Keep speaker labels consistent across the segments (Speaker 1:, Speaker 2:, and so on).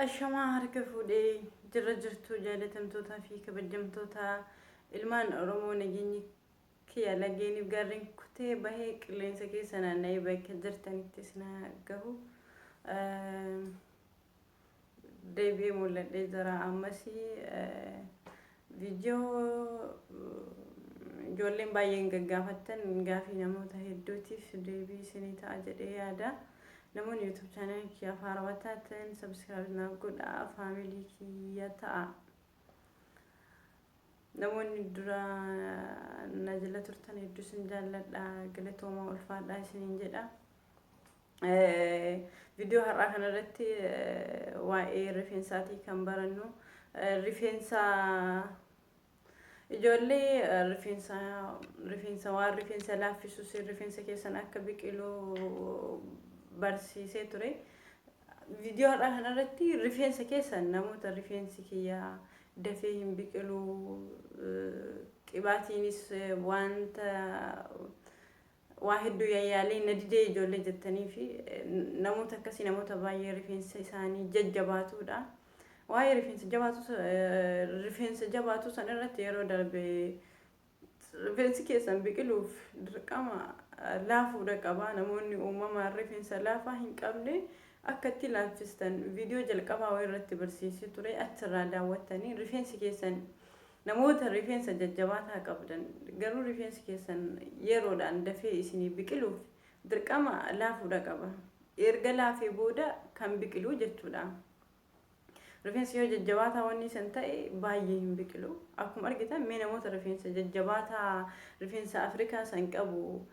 Speaker 1: Ashamaa harka fuudhee jirra jirtu jaalatamtootaa fi kabajamtoota ilmaan Oromoo nageenyi kiyya lageeniif gaarreen kutee bahee qilleensa keessa naanna'ee bakka jirtanitti isin haa gahu. Deebi'ee mul'adhee jira ammas viidiyoo ijoolleen baay'een gaggaafattan gaafii namoota hedduutiif deebii isinii ta'a jedhee yaada. Namoonni YouTube channel kiyyaaf haarawaa taatan subscribe naaf godhaa faamilii kiyya ta'a. Namoonni dura na jala turtan hedduu isin jaalladha galatoomaa ulfaadhaa isiniin jedha. Viidiyoo har'aa kanarratti waa'ee rifeensaatii kan barannu rifeensa ijoollee rifeensa rifeensa waan rifeensa laaffisus rifeensa keessan akka biqilu barsiisee ture. Viidiyoo har'aa kanarratti rifeensa keessan namoota rifeensi kiyya dafee hin biqilu qibaatiinis wanta waa hedduu yayyaalee na didee ijoollee jettanii fi namoota akkasii namoota baay'ee rifeensa isaanii jajjabaatuudha. Waa'ee rifeensa jabaatu rifeensa jabaatu san irratti yeroo darbe rifeensi keessan biqiluuf dirqama laafuudha qaba. Namoonni uumamaan rifeensa laafaa hin qabne akka itti laaffistan viidiyoo jalqabaa wayii irratti barsiisee ture achirraa daawwattanii rifeensi keessan Namoota rifeensa jajjabaataa qabdan garuu rifeensi keessan yeroodhaan dafee isinii biqiluuf dirqama laafuudha qaba. Erga laafee booda kan biqilu jechuudha. Rifeensi yoo jajjabaataa wanni san ta'e baay'ee hin biqilu. Akkuma argitan mee namoota rifeensa jajjabaataa rifeensa Afrikaa san qabu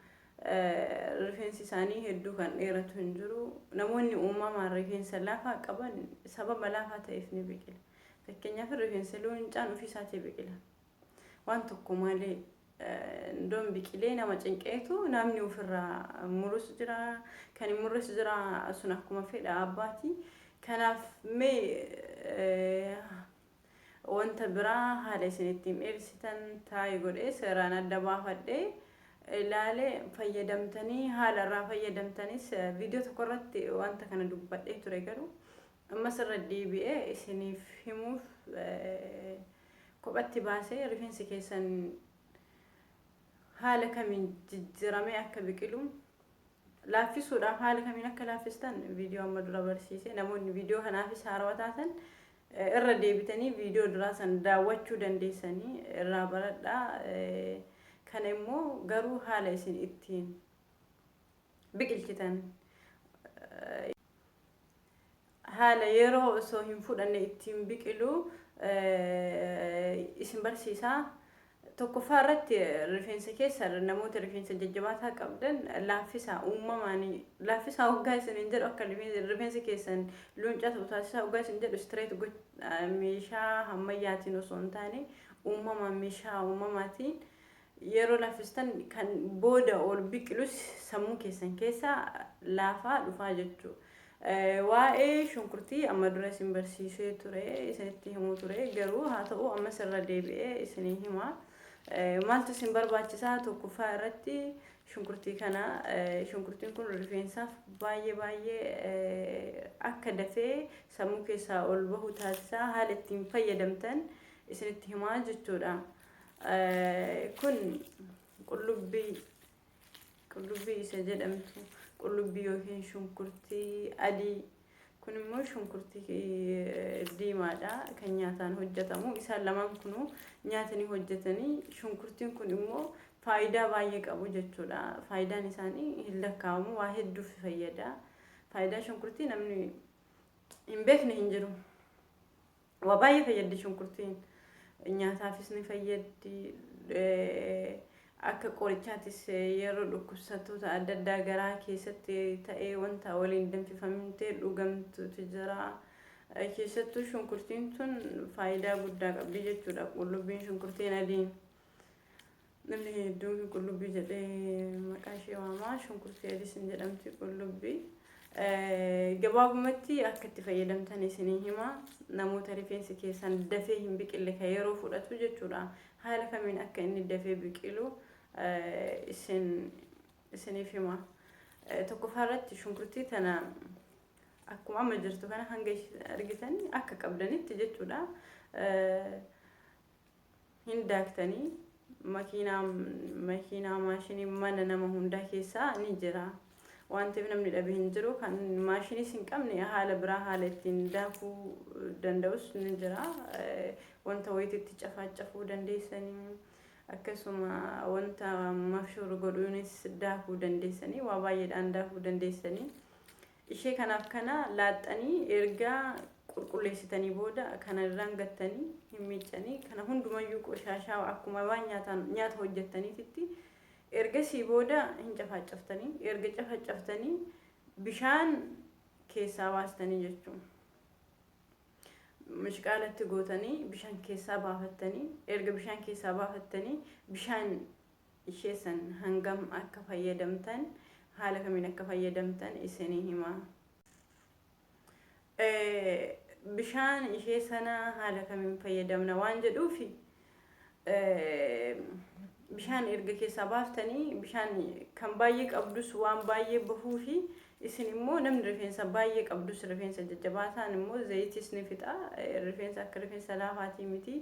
Speaker 1: rifeensi isaanii hedduu kan dheeratu hin jiru. Namoonni uumamaan rifeensa laafaa qaban sababa laafaa ta'eef ni biqila. Fakkeenyaaf rifeensa leencaan ofii isaatii biqila. Waan tokko malee indoon biqilee nama cinqeetu namni ofirraa murus jira, kan hin murres jira sun akkuma fedha abbaati. Kanaaf mee wanta biraa haala isin ittiin dheersitan taayi godhee seeraan adda baafadhee ilaalee fayyadamtanii haala irraa fayyadamtanis viidiyoo tokko irratti wanta kana dubbadhee ture garuu Ammas irra deebi'ee isiniif himuuf kophatti baasee rifeensi keessan haala kamiin jijjiramee akka biqilu laaffisuudhaaf haala kamiin akka laaffistan viidiyoo amma dura barsiise namoonni viidiyoo kanaafis haarawaa taatan irra deebitanii viidiyoo duraa san daawwachuu dandeessanii irraa baradhaa. Kana immoo garuu haala isin ittiin biqilchitan haala yeroo osoo hin fudhanne ittiin biqilu isin barsiisa. Tokkoffaa irratti rifeensa keessa namoota rifeensa jajjabaataa qabdan laaffisaa uumamaan laaffisaa hoggaa isiniin jedhu akka rifeensi keessan luuncaa ta'u taasisaa hoggaa isin jedhu straight meeshaa ammayyaatiin osoo hin taane uumamaan meeshaa uumamaatiin Yeroo laaffistan kan booda ol biqilus sammuu keessan keessa laafaa dhufaa jechuu. Waa'ee shunkurtii amma dura isin barsiisee ture, isinitti himuu ture, garuu haa ta'u ammas irra deebi'ee isinii hima. Maaltu isin barbaachisaa? Tokkoffaa irratti shunkurtii kana shunkurtiin kun rifeensaaf baay'ee baay'ee akka dafee sammuu keessaa ol bahu taasisaa haala ittiin fayyadamtan isinitti himaa jechuudha. Kun qullubbii qullubbii isa jedhamtu qullubbii yookiin shunkurtii adii kun immoo shunkurtii diimaadha kan nyaataan hojjetamu isaan lamaan kunuu nyaatanii hojjetanii shunkurtiin kun immoo faayidaa baay'ee qabu jechuudha faayidaan isaanii hin lakkaa'amu waa hedduuf fayyada faayidaa shunkurtii namni hin beekne hin jiru. Waa baay'ee fayyaddi shunkurtiin. Nyaataafis ni fayyaddi. Akka qorichaatis yeroo dhukkubsattoota adda addaa garaa keessatti ta'ee wanta waliin danfifamtee dhugamtutu jira. Keessattuu shunkurtiin tun faayidaa guddaa qabdi jechuudha. Qullubbiin shunkurtiin adiin. Namni hedduun qullubbii jedhee maqaa ishee waama. Shunkurtii adiis hin jedhamti qullubbii. Gabaabumatti akka itti fayyadamtan isinii hima. Namoota rifeensi keessan dafee hin biqille kan yeroo fudhatu jechuudha. Haala kamiin akka inni dafee biqilu isin isiniif hima. Tokkoffaa irratti shunkurtii tana Akkuma amma jirtu kana hanga argitan akka qabdanitti jechuudha. Hin daaktanii, makiinaa makiinaa maashinii mana nama hundaa keessaa ni jira. Waan ta'eef namni dhabe hin jiru. Kan maashiniis hin qabne haala biraa haala ittiin daakuu danda'us ni jira. Wanta wayititti cafaacafuu dandeessanii, akkasuma wanta mafshuur godhuunis daakuu dandeessanii, waa baay'eedhaan daakuu dandeessanii. Ishee kanaaf kana laaxxanii erga qulqulleessitanii booda kana irraan gattanii hin miiccanii, kana hundumayyuu qoshaashaa akkuma waan nyaataan nyaata hojjettaniititti. Ergasii booda hin cafaacaftanii, erga cafacaftanii bishaan keessaa baastanii jechuun mishqaalatti gootanii bishaan keessaa baafattanii, erga bishaan keessaa baafattanii bishaan ishee san hangam akka fayyadamtan, haala kamiin akka fayyadamtan isinii hima. Bishaan ishee sana haala kamiin fayyadamna waan jedhuufi, bishaan erga keessaa baaftanii bishaan kan baay'ee qabdus waan baay'ee bahuufi, isin immoo namni rifeensa baay'ee qabdus rifeensa jajjabaataan immoo zayitis ni fixa. Rifeensa akka rifeensa laafaatii miti.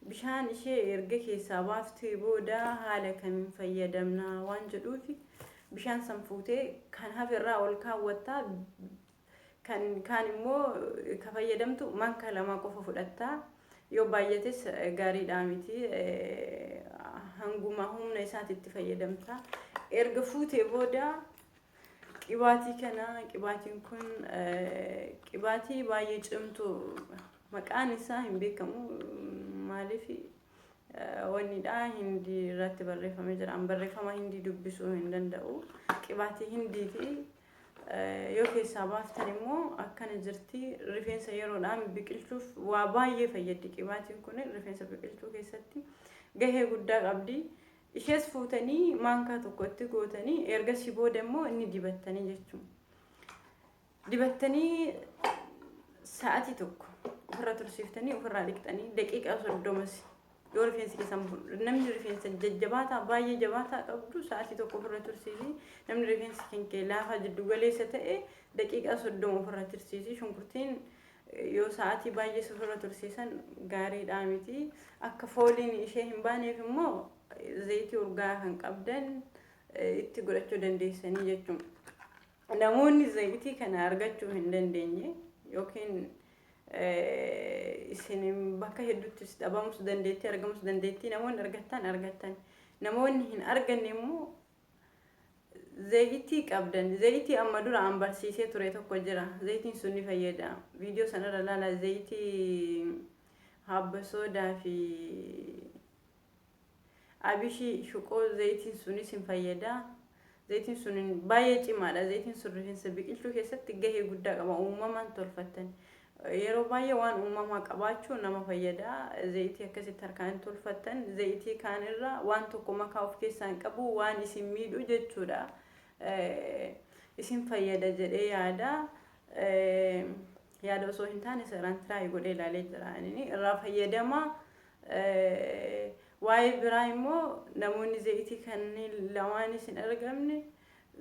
Speaker 1: Bishaan ishee erga keessaa baaftee booda haala kamiin fayyadamna waan jedhuufi, bishaan san fuutee kan hafe irraa ol kaawwattaa, kan kaan immoo ka fayyadamtu manka 2 qofa fudhattaa. Yoo baay'ates gaariidhaa miti, hanguma humna isaatitti fayyadamta. Erga fuutee booda qibaatii kana, qibaatiin kun qibaatii baay'ee cimtu, maqaan isaa hin beekamu, maaliif wannidha, Hindii irratti barreeffamee jira. An barreeffama Hindii dubbisuu hin danda'u. Qibaatii Hindiiti. Yoo keessaa baaftan immoo akkana jirti. Rifeensa yeroodhaan biqilchuuf waa baay'ee fayyaddi. Qibaatiin kun rifeensa biqilchuu keessatti gahee guddaa qabdi. Ishees fuutanii maankaa tokkotti gootanii ergasii booda immoo inni dibattanii jechuudha. Dibattanii sa'atii 1 ofirra tursiiftanii ofirraa dhiqxanii daqiiqaa 30s yoo rifeensi keessan, namni rifeensa jajjabaataa baay'ee jabaataa qabdu sa'atii 1 ofirra tursiisi. Namni rifeensi kan kee laafaa jiddu galeessa ta'e daqiiqaa 30 ofirra tursiisi. Shunkurtiin yoo sa'atii baay'ee ofirra tursiisan gaariidhaa miti. Akka fooliin ishee hin baaneef immoo zayitii urgaa kan qabdan itti godhachuu dandeessanii jechuudha. Namoonni zayitii kana argachuu hin dandeenye yookiin isin bakka hedduuttis dhabamus dandeettii, argamus dandeettii, namoonni argattan argattan, namoonni hin arganne immoo zayitii qabdan, zayitii amma dura an barsiisee ture tokko jira. Zayitiin sun ni fayyada. Viidiyoo sanarra ilaala. Zayitii habbasoodaa fi abishii shuqoo, zayitiin sunis hin fayyada. Zayitiin sun baay'ee cimaadha. Zayitiin sun rifeensa biqilchuu keessatti gahee guddaa qaba. Uumamaan tolfattan, yeroo baay'ee waan uumamaa qabaachuu nama fayyada. Zayitii akkasitti harkaan tolfattan zayitii kaan irra waan tokko makaa of keessaa hin qabu, waan isin miidhu jechuudha. Isin fayyada jedhee yaada. Yaada osoo hin taane seeraan try godhee ilaalee jira. Inni irraa fayyadama. Waa'ee biraa immoo namoonni zayitii kanneen lamaanis hin argamne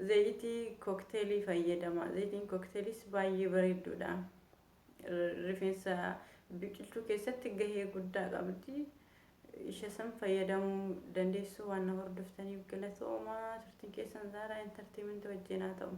Speaker 1: zayitii kokteelii fayyadama. Zayitiin kokteeliis baay'ee bareedduudha. Rifeensa biqilchuu keessatti gahee guddaa qabdi. Isha san fayyadamuu dandeessu. Waan na hordoftaniif galatoomaa. Turtiin keessan Zaaraa Entertainment wajjin haa ta'u.